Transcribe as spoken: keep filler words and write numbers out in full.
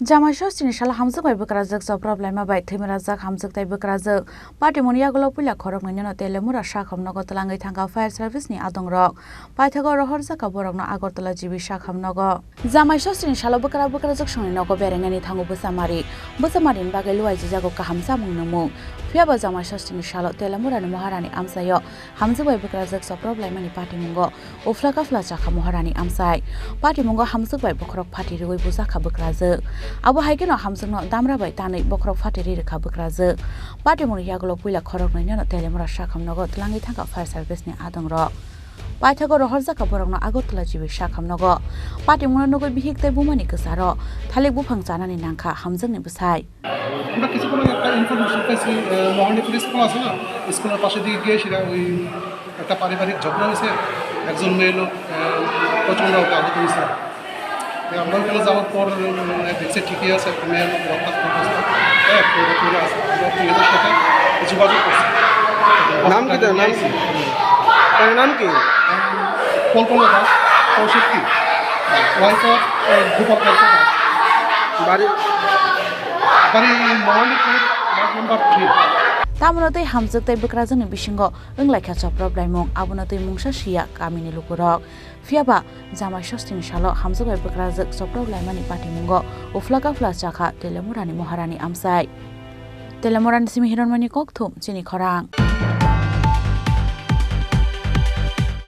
Jamai Sostini salo hamjwk bai bwkrajwk chopra bwlaima bai thwimrajak hamjwk tei bwkrajwk. Patimungni yagulo puila khoroknwi no Telemura sakham nogo twlangwi thangkha fire service ni adongrok. Paithago rohorjakha borokno Agartala G B sakham nogo. Jamai Sostini salo bwkra bwkrajwk songni nogo berainani thango bwchamari. Bwchamarini bagwi luaijijago kaham chamung nungmung. Phiyaba Jamai Sostini salo Telemurani Moharani amchaio hamjwk bai bwkrajwk chopra bwlaimani patimungo uphla kaphla chakha Moharani amchai. Patimungo hamjwk bai bokhorok phati rwui bujakha bwkrajwk. Abo hai kheno hamjwkno damra bai tanwi bokhorok phati ri rwkha bwkrajwk. Patimungni yagulo puila khoroknwi no Telemura sakham nogo twlangwi thangkha fire service ni adongrok. Paithago rohorjakha borokno Agartala G B sakham nogo. Patimungno nugwi bihik tei bumani kwcharo thalik buphang chanani nangkha hamjwkni bwsai. আমরা কিছুক্ষণ আগে একটা ইনফরমেশন পাইছি, আহ, মোহানিপুর স্কুল আছে না, স্কুলের পাশে দিয়ে গিয়ে সেটা ওই একটা পারিবারিক ঝগড়া হয়েছে, একজন মেয়ে লোক, আহ, প্রচণ্ড আহত হয়েছে। তো আমরা ওখানে যাওয়ার পর, উম, দেখছি ঠিকই আছে, একটা মেয়ে লোক রক্তাক্ত অবস্থা। হ্যাঁ, পুরো, পুরো আছে। আমরা পুলিশের সাথে যোগাযোগ করছি। নাম কি তার? নাম কি? তার নাম কি? কল্পনা দাস, পঁয়ষট্টি, wife of, ah, Gopal Karmakar. বাড়ি? বাড়ি Mohanipur, ward number three. Tamoni tei hamjwk tei bwkrajwkni bisingo wnglaikha chopra bwlaimung, abono twi mungsa siya kamini lukurok. Phiyaba Jamai Sostini salo hamjwk bai bwkrajwk chopra bwlaimani patimungo uphla kaphla chakha Telemurani Moharani amchai. Telemurani simi Hironmani kokthum chini khorang.